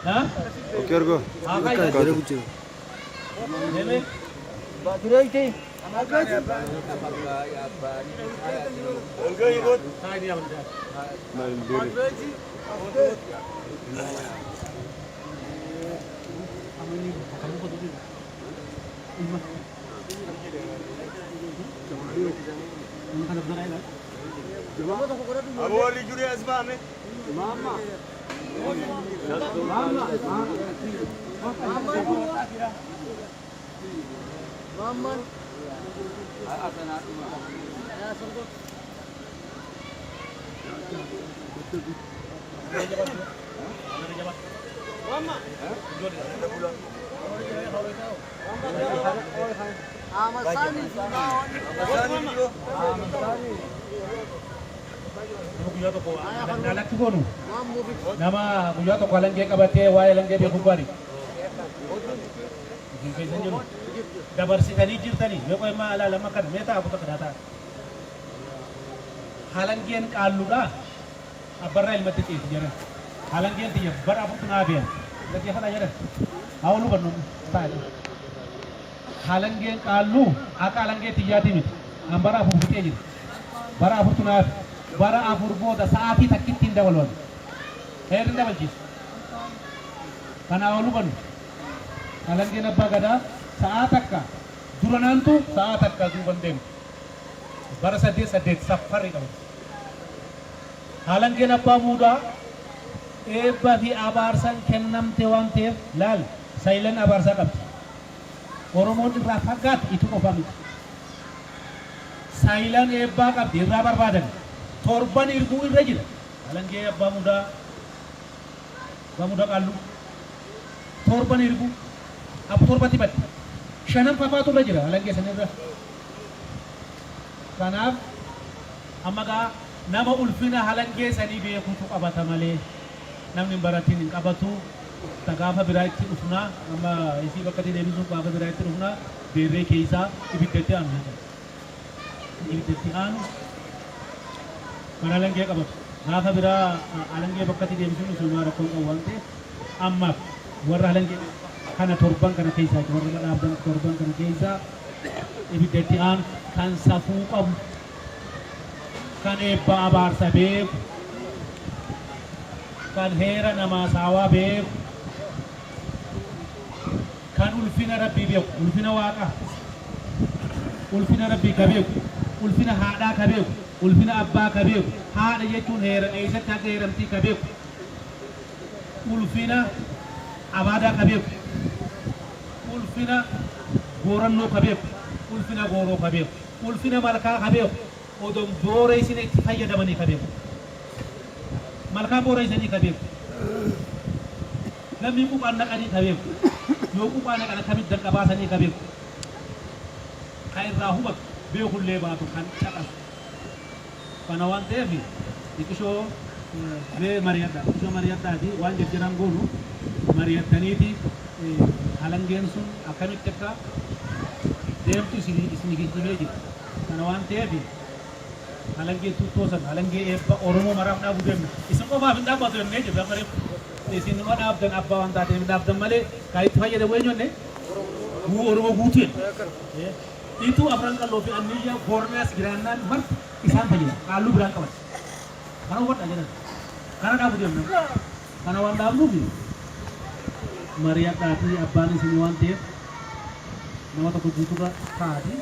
Ha? Okay, ergo. Haa kaayi. Deeme. Kaayi ni yaabudha. Aboo warri as baame. Nama guyyaa tokko alatti goonu, nama guyyaa tokko alangee qabatee waa'ee alangee beekuu gaarii. Isin keessan jiru. Dabarsitanii jirtanii meeqoo immaa alaa lama kan mee ta'a kuta kadaa ta'a. Halangeen qaalluudha. Abbarraa ilmatti ceeti jedhan. Halangeen tiyya bara afurtu naa beeyan. Dhaggeeffadhaa jedhan. Haa wal hubannu ta'a. Halangeen qaalluu akka halangee tiyyaatii miti. An bara 4 fixee jira. Bara afurtu naa hafe. Bara 4 booda sa'aatii takkitti hin dabalu ani. Heerri hin dabalchiisu. Kana haa wal hubannu. Halangeen abbaa gadaa sa'aa takka dura naantu, sa'aa takka duuban deemtu. Bara saddeet saddeet saffarri qabatu. Halangeen abbaa muudaa eebba fi abaarsan kennamte waan ta'eef, laal, sayilan abaarsaa qabdi. Oromoon irraa faggaate itu qofa miti. Sayilan eebbaa qabdi, irraa barbaadan. Torban irbuu irra jira. Halangee abbaa muudaa, abbaa muudaa qaalluu. Torban irbuu abu torbatti badde. Shanan fafaatu irra jira halangee sanirra. Kanaaf amma gaa nama ulfina halangee sanii beekutu qabata malee namni hin baratin hin qabatu. Ta gaafa biraa itti dhufna. Amma isii bakka itti deebisuuf gaafa biraa itti dhufna. Beerree keessaa ibidda itti aanu jechuudha. Ibidda itti aanu kan halangee qabatu. Gaafa biraa halangee bakka itti deebisuun isumaa rakkoon qabu waan ta'eef, ammaaf warra halangee kana torban kana keessaa, warra dhaabdan torban kana keessaa ibidda itti aanu kan safuu qabu, kan eebba abaarsa beeku, kan heera namaa saawaa beeku, kan ulfina rabbii beeku, ulfina waaqaa, ulfina rabbii ka beeku, ulfina haadhaa ka beeku, ulfina abbaa ka beeku, haadha jechuun heera eessatti akka heeramtii ka beeku, ulfina abaadaa ka beeku, ulfina goorannoo ka beeku, ulfina gooroo ka beeku, ulfina malkaa ka beeku, odon booreysine itti fayyadamanii ka beeku, malkaa booreysanii ka beeku, namni quqaan naqanii ka beeku, yoo quqaa naqan akkamitti danqa baasanii ka beeku, ka irraa hubatu, beekullee baatu kan caqasu. Kana waan ta'eef xiqqishoo mee mari'adha, xiqqishoo mari'adhaati, waan jarjaraan goonu mari'attaniiti, halangeen sun akkamitti akka deemtu isinii himee jira. Kana waan ta'eef halangee tuuttoo san, halangee eebba Oromoo maraaf dhaabuu deemna. Isin qofaaf hin dhaabbatu jennee jirra amma reefu. Isin numa dhaabdan, abbaa waan taateef hin dhaabdan malee kan itti fayyadamu eenyu jenne? Oromoo guutuu jenne. Ituu Afran Qalloo fi Anniyyaa Booranaas jiraannaan marti isaan fayyada. Qaalluu biraan qaban. Kana hubadhaa jedhan. Kana dhaabu deemna. Kana waan dhaabnuuf mari'adhaatii, abbaan isinii waan ta'eef nama tokko guutuurra taa'atii.